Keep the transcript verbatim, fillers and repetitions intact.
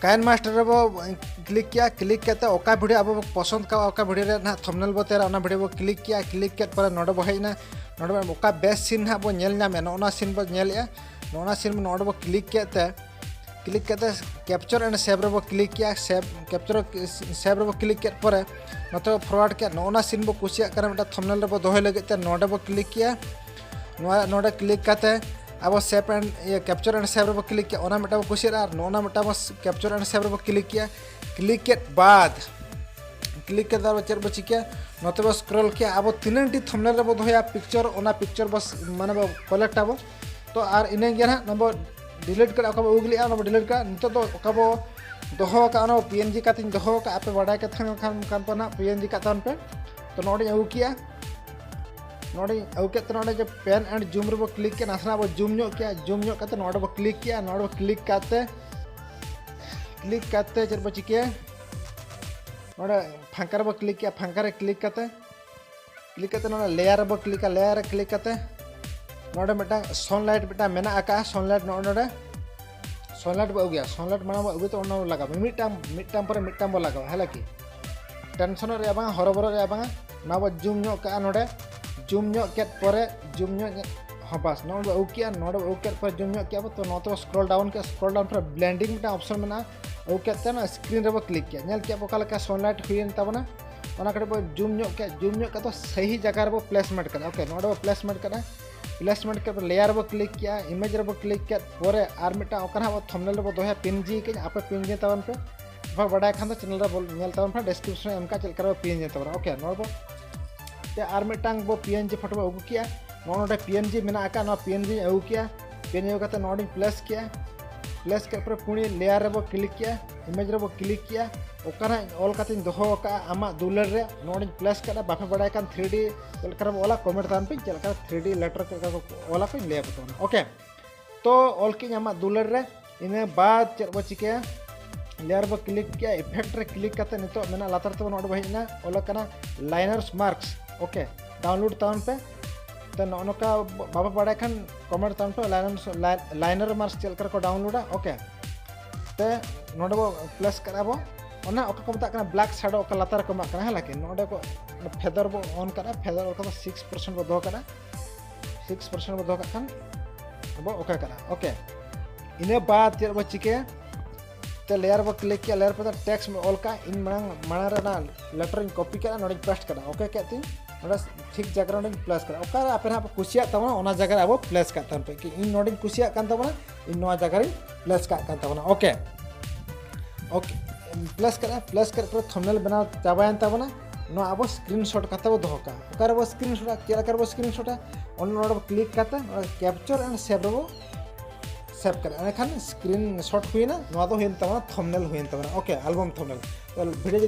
KineMaster ᱨᱮᱵᱚ click ᱠᱮᱜᱼᱟ᱾ Click ᱠᱟᱛᱮ ᱚᱠᱟ video ᱟᱵᱚ ᱵᱚ ᱯᱚᱥᱚᱸᱫ ᱠᱟᱜᱼᱟ, ᱚᱠᱟ video ᱨᱮ ᱱᱟᱦᱟᱜ thumbnail ᱵᱚ ᱛᱮᱭᱟᱨᱟ, ᱚᱱᱟ video ᱵᱚ click ᱠᱮᱜᱼᱟ᱾ Click ᱠᱮᱫ ᱯᱚᱨᱮ ᱱᱚᱰᱮ ᱵᱚ ᱦᱮᱡ ᱮᱱᱟ᱾ ᱱᱚᱰᱮ ᱚᱠᱟ best scene ᱱᱟᱦᱟᱜ ᱵᱚ ᱧᱮᱞ ᱧᱟᱢᱮᱜᱼᱟ, ᱱᱚᱜᱼᱚ ᱱᱟ scene ᱵᱚ ᱧᱮᱞᱮᱜᱼᱟ᱾ ᱱᱚᱜᱼᱚ ᱱᱟ scene ᱱᱚᱰᱮ ᱵᱚ click ᱠᱮᱫ ᱛᱮ, click ᱠᱟᱛᱮ capture and save ᱨᱮᱵᱚ click ᱠᱮᱜᱼᱟ᱾ Save, capture, save ᱨᱮᱵᱚ click ᱠᱮᱫ ᱯᱚᱨᱮ ᱱᱚᱛᱮ ᱵᱚ forward ᱠᱮᱜᱼᱟ᱾ ᱱᱚᱜᱼᱚ ᱱᱟ scene ᱵᱚ ᱠᱩᱥᱤᱭᱟᱜ ᱠᱟᱱᱟ ᱢᱤᱫᱴᱟᱝ thumbnail ᱨᱮᱵᱚ ᱫᱚᱦᱚᱭ ᱞᱟᱹᱜᱤᱫ ᱛᱮ, ᱱᱚᱰᱮ ᱵᱚ click ᱠᱮᱜᱼᱟ᱾ ᱱᱚᱣᱟ, ᱱᱚᱰᱮ click ᱠᱟᱛᱮ ᱟᱵᱚ save and, ᱤᱭᱟᱹ, capture and save ᱨᱮᱵᱚ click ᱠᱮᱜᱼᱟ, ᱚᱱᱟ ᱢᱤᱫᱴᱟᱝ ᱵᱚ ᱠᱩᱥᱤᱭᱟᱜᱼᱟ᱾ ᱟᱨ ᱱᱚᱜᱼᱚ ᱱᱟ ᱢᱤᱫᱴᱟᱝ ᱵᱚ capture and save ᱨᱮᱵᱚ click ᱠᱮᱜᱼᱟ᱾ Click ᱠᱮᱫ ᱵᱟᱫ, click ᱠᱮᱫ ᱟᱵᱚ ᱪᱮᱫ ᱵᱚ ᱪᱤᱠᱟᱹᱭᱟ, ᱱᱚᱛᱮ ᱵᱚ scroll ᱠᱮᱜᱼᱟ᱾ ᱟᱵᱚ ᱛᱤᱱᱟᱹᱝ ᱴᱤ thumbnail ᱨᱮᱵᱚ ᱫᱚᱦᱚᱭᱟ picture, ᱚᱱᱟ picture ᱵᱚ ᱥ-, ᱢᱟᱱᱮ ᱵᱚ collect ᱟᱵᱚ᱾ ᱛᱚ ᱟᱨ ᱤᱱᱟᱹ ᱜᱮ ᱱᱟᱦᱟᱜ ᱱᱚᱣᱟ ᱵᱚ delete ᱠᱟᱜᱼᱟ, ᱚᱠᱟ ᱵᱚ ᱟᱹᱜᱩ ᱞᱮᱜᱼᱟ ᱚᱱᱟ ᱵᱚ delete ᱠᱟᱜᱼᱟ᱾ ᱱᱤᱛᱚᱜ ᱫᱚ ᱚᱠᱟ ᱵᱚ ᱫᱚᱦᱚ ᱟᱠᱟᱫ ᱚᱱᱟ ᱵᱚ PNG ᱠᱟᱛᱮᱧ ᱫᱚᱦᱚ ᱟᱠᱟᱫ, ᱟᱯᱮ ᱵᱟᱰᱟᱭ ᱠᱟᱛᱷᱟ ᱠᱷᱟᱱ, ᱠᱷᱟᱱ ᱯᱮ ᱱᱟᱦᱟᱜ PNG ᱠᱟᱜ ᱛᱟᱵᱚᱱ ᱯᱮ᱾ ᱛᱚ ᱱᱚᱰᱮᱧ ᱟᱹᱜᱩ ᱠᱮᱜᱼᱟ, ᱱᱚᱰᱮᱧ ᱟᱹᱜᱩ ᱠᱮᱫ ᱛᱮ ᱱᱚᱰᱮ ᱡᱮ pan and zoom ᱨᱮᱵᱚ click ᱠᱮᱜᱼᱟ, ᱱᱟᱥᱮᱱᱟᱜ ᱵᱚ zoom ᱧᱚᱜ ᱠᱮᱜᱼᱟ᱾ Zoom ᱧᱚᱜ ᱠᱟᱛᱮ ᱱᱚᱰᱮ ᱵᱚ click ᱠᱮᱜᱼᱟ᱾ ᱱᱚᱰᱮ ᱵᱚ click ᱠᱟᱛᱮ, click ᱠᱟᱛᱮ ᱪᱮᱫ ᱵᱚ ᱪᱤᱠᱟᱹᱭᱟ, ᱱᱚᱰᱮ ᱯᱷᱟᱸᱠᱟ ᱨᱮᱵᱚ click ᱠᱮᱜᱼᱟ᱾ ᱯᱷᱟᱸᱠᱟ ᱨᱮ click ᱠᱟᱛᱮ, click ᱠᱟᱛᱮ ᱱᱚᱰᱮ layer ᱨᱮᱵᱚ clickᱟ᱾ Layer ᱨᱮ click ᱠᱟᱛᱮ ᱱᱚᱰᱮ ᱢᱤᱫᱴᱟᱝ sunlight ᱢᱤᱫᱴᱟᱝ ᱢᱮᱱᱟᱜ ᱟᱠᱟᱫᱼᱟ, sunlight ᱱᱚᱜᱼᱚ ᱱᱚᱰᱮ sunlight ᱵᱚ ᱟᱹᱜᱩᱭᱟ᱾ Sunlight ᱢᱟᱲᱟᱝ ᱵᱚ ᱟᱹᱜᱩᱭ ᱛᱮ ᱚᱱᱟ ᱵᱚ ᱞᱟᱜᱟᱣᱟ, ᱢᱤᱫᱴᱟᱝ, ᱢᱤᱫᱴᱟᱝ ᱯᱚᱨᱮ ᱢᱤᱫᱴᱟᱝ ᱵᱚ ᱞᱟᱜᱟᱣᱟ, ᱦᱮᱸ ᱞᱟᱹᱠᱤ? Tension ᱨᱮᱭᱟᱜ ᱵᱟᱝᱟ, ᱦᱚᱨᱚᱵᱚᱨᱚ ᱨᱮᱭᱟᱜ ᱵᱟᱝᱟ᱾ ᱱᱚᱣᱟ ᱵᱚ zoom ᱧᱚᱜ ᱠᱟᱜᱼᱟ ᱱᱚᱰᱮ, zoom ᱧᱚᱜ ᱠᱮᱫ ᱯᱚᱨᱮ, zoom ᱧᱚᱜ, ᱦᱚᱸ ᱵᱟᱥ, ᱱᱚᱰᱮ ᱵᱚ ᱟᱹᱜᱩ ᱠᱮᱜᱼᱟ᱾ ᱱᱚᱰᱮ ᱵᱚ ᱟᱹᱜᱩ ᱠᱮᱫ ᱯᱚᱨᱮ zoom ᱧᱚᱜ ᱠᱮᱜᱼᱟ ᱵᱚ, ᱛᱚ ᱱᱚᱛᱮ ᱵᱚ scroll down ᱠᱮᱜᱼᱟ᱾ Scroll down ᱯᱚᱨᱮ blending ᱢᱤᱫᱴᱟᱝ option ᱢᱮᱱᱟᱜᱼᱟ, ᱟᱹᱜᱩ ᱠᱮᱫ ᱛᱮ ᱚᱱᱟ screen ᱨᱮᱵᱚ click ᱠᱮᱜᱼᱟ᱾ ᱧᱮᱞ ᱠᱮᱜᱼᱟ ᱵᱚ ᱚᱠᱟ ᱞᱮᱠᱟ sunlight ᱦᱩᱭᱮᱱ ᱛᱟᱵᱚᱱᱟ᱾ ᱚᱱᱟ ᱠᱟᱹᱴᱤᱡ ᱵᱚ zoom ᱧᱚᱜ ᱠᱮᱜᱼᱟ, zoom ᱧᱚᱜ ᱠᱮᱜᱼᱟ ᱛᱚ ᱥᱟᱹᱦᱤ ᱡᱟᱭᱜᱟ ᱨᱮᱵᱚ placement ᱠᱟᱫᱟ᱾ Okay, ᱱᱚᱰᱮ ᱵᱚ placement ᱠᱟᱫᱟ᱾ Placement ᱠᱮᱫ ᱯᱚᱨᱮ layer ᱨᱮᱵᱚ click ᱠᱮᱜᱼᱟ, image ᱨᱮᱵᱚ click ᱠᱮᱫ ᱯᱚᱨᱮ ᱟᱨ ᱢᱤᱫᱴᱟᱝ ᱚᱠᱟ ᱱᱟᱦᱟᱜ ᱵᱚ thumbnail ᱨᱮᱵᱚ ᱫᱚᱦᱚᱭᱟ, PNG ᱠᱟᱜᱼᱟᱹᱧ, ᱟᱯᱮ PNG ᱛᱟᱵᱚᱱ ᱯᱮ᱾ ᱟᱯᱮ ᱵᱟᱰᱟᱭ ᱠᱷᱟᱱ ᱫᱚ channel ᱨᱮ ᱵᱚᱞ-, ᱧᱮᱞ ᱛᱟᱵᱚᱱ ᱯᱮ, description ᱨᱮ ᱮᱢ ᱠᱟᱜᱼᱟ ᱪᱮᱫ ᱞᱮᱠᱟ ᱨᱮᱵᱚ PNG ᱛᱟᱵᱚᱱᱟ᱾ Okay, ᱱᱚᱰᱮ ᱵᱚ ᱛᱮ ᱟᱨ ᱢᱤᱫᱴᱟᱝ ᱵᱚ PNG photo ᱵᱚ ᱟᱹᱜᱩ ᱠᱮᱜᱼᱟ᱾ ᱱᱚᱜᱼᱚ ᱱᱚᱰᱮ PNG ᱢᱮᱱᱟᱜ ᱟᱠᱟᱫ, ᱱᱚᱣᱟ PNG ᱟᱹᱜᱩ ᱠᱮᱜᱼᱟ᱾ PNG ᱟᱹᱜᱩ ᱠᱟᱛᱮ ᱱᱚᱰᱮᱧ place ᱠᱮᱜᱼᱟ᱾ Place ᱠᱮᱫ ᱯᱚᱨᱮ ᱯᱩᱱᱤ layer ᱨᱮᱵᱚ click ᱠᱮᱜᱼᱟ, image ᱨᱮᱵᱚ click ᱠᱮᱜᱼᱟ᱾ ᱚᱠᱟ ᱨᱮ ᱚᱞ ᱠᱟᱛᱮᱧ ᱫᱚᱦᱚ ᱟᱠᱟᱫᱼᱟ ᱟᱢᱟᱜ ᱫᱩᱞᱟᱹᱲ ᱨᱮ, ᱱᱚᱰᱮᱧ place ᱠᱮᱫᱟ᱾ ᱵᱟᱯᱮ ᱵᱟᱲᱟᱭ ᱠᱷᱟᱱ three D ᱪᱮᱫ ᱞᱮᱠᱟ ᱨᱮᱵᱚ ᱚᱞᱟ, comment ᱛᱟᱵᱚᱱ ᱯᱮ, ᱪᱮᱫ ᱞᱮᱠᱟ three D letter ᱪᱮᱫ ᱞᱮᱠᱟ ᱠᱚ ᱚᱞᱟ ᱠᱚᱧ ᱞᱟᱹᱭ ᱟᱯᱮ ᱠᱟᱱᱟ᱾ Okay, ᱛᱚ ᱚᱞ ᱠᱮᱜᱼᱟᱹᱧ ᱟᱢᱟᱜ ᱫᱩᱞᱟᱹᱲ ᱨᱮ᱾ ᱤᱱᱟᱹ ᱵᱟᱫ ᱪᱮᱫ ᱵᱚ ᱪᱤᱠᱟᱹᱭᱟ, layer ᱵᱚ click ᱠᱮᱜᱼᱟ, effect ᱨᱮ click ᱠᱟᱛᱮ ᱱᱤᱛᱚᱜ ᱢᱮᱱᱟᱜᱼᱟ ᱞᱟᱛᱟᱨ ᱛᱮᱵᱚ ᱱᱚᱰᱮ ᱵᱚ ᱦᱮᱡ ᱮᱱᱟ, ᱚᱞ ᱟᱠᱟᱱᱟ liners marks᱾ Okay, download ᱛᱟᱵᱚᱱ ᱯᱮ᱾ ᱛᱚ ᱱᱚᱜᱼᱚ ᱱᱚᱝᱠᱟ ᱵᱟᱯᱮ ᱵᱟᱲᱟᱭ ᱠᱷᱟᱱ comment ᱛᱟᱵᱚᱱ ᱯᱮ, liners, li-, liner marks ᱪᱮᱫ ᱞᱮᱠᱟ ᱨᱮᱠᱚ downloadᱟ᱾ Okay, ᱛᱮ ᱱᱚᱰᱮ ᱵᱚ ᱯᱞᱮᱥ ᱠᱟᱜᱼᱟ ᱵᱚ, ᱚᱱᱟ ᱚᱠᱟ ᱠᱚ ᱢᱮᱛᱟᱜ ᱠᱟᱱᱟ ᱵᱞᱮᱠ ᱥᱮᱰᱳ, ᱚᱠᱟ ᱞᱟᱛᱟᱨ ᱨᱮᱠᱚ ᱮᱢᱟᱜ ᱠᱟᱱᱟ, ᱦᱮᱸ ᱞᱮᱠᱤᱱ ᱱᱚᱰᱮ ᱠᱚ ᱯᱷᱮᱫᱚᱨ ᱵᱚ ᱚᱱ ᱠᱟᱜᱼᱟ, ᱯᱷᱮᱫᱚᱨ ᱚᱱ ᱠᱟᱛᱮ ᱥᱤᱠᱥ ᱯᱟᱨᱥᱮᱱᱴ ᱵᱚ ᱫᱚᱦᱚ ᱠᱟᱜᱼᱟ, ᱥᱤᱠᱥ ᱯᱟᱨᱥᱮᱱᱴ ᱵᱚ ᱫᱚᱦᱚ ᱠᱟᱜ ᱠᱷᱟᱱ ᱵᱚ ᱳᱠᱮ ᱠᱟᱜᱼᱟ᱾ ᱳᱠᱮ, ᱤᱱᱟᱹ ᱵᱟᱫ ᱪᱮᱫ ᱵᱚ ᱪᱤᱠᱟᱹᱭᱟ? ᱛᱮ ᱞᱮᱭᱟᱨ ᱵᱚ ᱠᱞᱤᱠ ᱠᱮᱜᱼᱟ, ᱞᱮᱭᱟᱨ ᱯᱚᱨᱮ ᱴᱮᱠᱥᱴ ᱵᱚ ᱚᱞ ᱠᱟᱜᱼᱟ, ᱤᱧ ᱢᱟᱲᱟᱝ ᱢᱟᱲᱟᱝ ᱨᱮ ᱚᱱᱟ ᱞᱮᱴᱟᱨ ᱤᱧ ᱠᱚᱯᱤ ᱠᱟᱜᱼᱟ, ᱱᱚᱰᱮᱧ ᱯᱮᱥᱴ ᱠᱟᱜᱼᱟ, ᱳᱠᱮ ᱠᱮᱫ ᱛᱤᱧ, ᱱᱚᱰᱮ ᱴᱷᱤᱠ ᱡᱟᱭᱜᱟ ᱨᱮ ᱱᱚᱰᱮᱧ ᱯᱞᱮᱥ ᱠᱟᱜᱼᱟ᱾ ᱚᱠᱟᱨᱮ ᱟᱯᱮ ᱱᱟᱦᱟᱜ ᱯᱮ ᱠᱩᱥᱤᱭᱟᱜ ᱛᱟᱵᱚᱱᱟ ᱚᱱᱟ ᱡᱟᱭᱜᱟ ᱨᱮ ᱟᱵᱚ ᱯᱞᱮᱥ ᱠᱟᱜ ᱛᱟᱵᱚᱱ ᱯᱮ, ᱠᱤ ᱤᱧ ᱱᱚᱰᱮᱧ ᱠᱩᱥᱤᱭᱟᱜ ᱠᱟᱱ ᱛᱟᱵᱚᱱᱟ, ᱤᱧ ᱱᱚᱣᱟ ᱡᱟᱭᱜᱟ ᱨᱮᱧ ᱯᱞᱮᱥ ᱠᱟᱜ ᱠᱟᱱ ᱛᱟᱵᱚᱱᱟ᱾ ᱳᱠᱮ, ᱳᱠᱮ, ᱯᱞᱮᱥ ᱠᱮᱫᱼᱟ, ᱯᱞᱮᱥ ᱠᱮᱫ ᱯᱚᱨᱮ ᱛᱷᱟᱢᱵᱱᱮᱞ ᱵᱮᱱᱟᱣ ᱪᱟᱵᱟᱭᱮᱱ ᱛᱟᱵᱚᱱᱟ᱾ ᱱᱚᱣᱟ ᱟᱵᱚ ᱥᱠᱨᱤᱱᱥᱚᱴ ᱠᱟᱛᱮ ᱵᱚ ᱫᱚᱦᱚ ᱠᱟᱜᱼᱟ᱾ ᱚᱠᱟᱨᱮ ᱵᱚ ᱥᱠᱨᱤᱱᱥᱚᱴᱟ? ᱪᱮᱫ ᱞᱮᱠᱟ ᱨᱮᱵᱚ ᱥᱠᱨᱤᱱᱥᱚᱴᱟ? ᱚᱱᱟ ᱱᱚᱰᱮ ᱵᱚ ᱠᱞᱤᱠ ᱠᱟᱛᱮ ᱱᱚᱰᱮ ᱠᱮᱯᱪᱟᱨ ᱮᱱᱰ ᱥᱮᱵᱷ ᱨᱮᱵᱚ ᱥᱮᱵᱷ ᱠᱟᱜᱼᱟ᱾ ᱮᱸᱰᱮᱠᱷᱟᱱ ᱥᱠᱨᱤᱱᱥᱚᱴ ᱦᱩᱭᱮᱱᱟ, ᱱᱚᱣᱟ ᱫᱚ ᱦᱩᱭᱮᱱ ᱛᱟᱵᱚᱱᱟ ᱛᱷᱟᱢᱵᱱᱮᱞ ᱦᱩᱭᱮᱱ ᱛᱟᱵᱚᱱᱟ᱾ ᱳᱠᱮ, ᱟᱞᱵᱟᱢ ᱛᱷᱟᱢᱵᱱᱮᱞ᱾ ᱵᱷᱤᱰᱤᱭᱳ